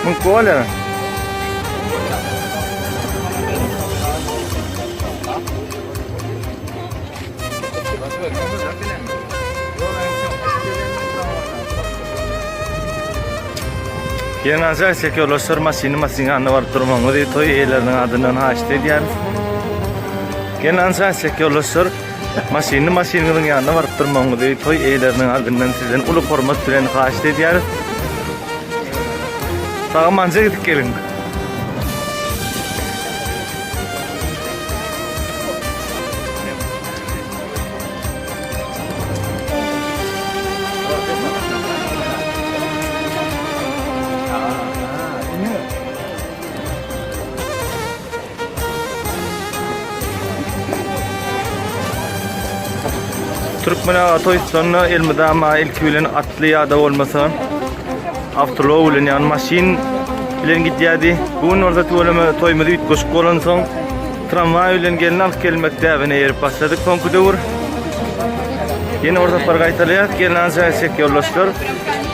Münüp bolýar. Ýeňňança eşek ýoldaşlar maşyny maşynyň ýanyna baryp durmagyňyzy toý eýeleriniň adyndan haýyşt edýäris. Ýeňňança eşek ýoldaşlar maşyny maşynyňyzyň ýanyna baryp durmagyňyzy toý eýeleriniň adyndan sizden uly hormat bilen haýyşt edýäris. Sag-amanja gidip geliň. Türkmen aga toýstanda elmydama ilki bilen atly ýa-da bolmasa awtoulag bilen ýagny maşyn bilen gidýärdi. Bu gün bolsa tüweleme toýumyz üýtgeşik bolansoň Tramwaý bilen gelin alyp gelmek däbine eýerip başladyk soňky döwür. Ýene bir sapar gaýtalaýas, gelin alja eşek ýoldaşlar.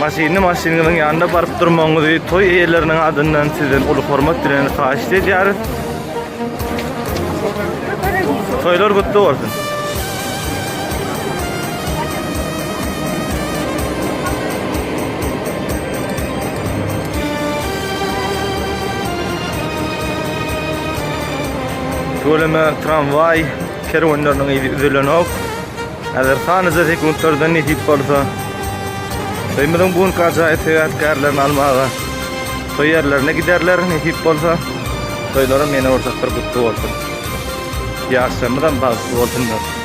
Maşynyny maşynyňyzyň ýanyna baryp durmagyňyzy toý eýeleriniň adyndan sizden uly hormat bilen haýyşt edýäris. Toýlar gutly bolsun. Tüweleme tramwaý kerwenleriniň yzy üzülenok. Häzir sanyja sekuntlardan nesip bolsa, toýumyzyň bu günki ajaýyp sebäpkärlerini almaga toý ýerlerine giderler nesip bolsa. Toýlaram ýene bir sapar gutly bolsun. Ýaşlarymyzam bagtly bolsunlar.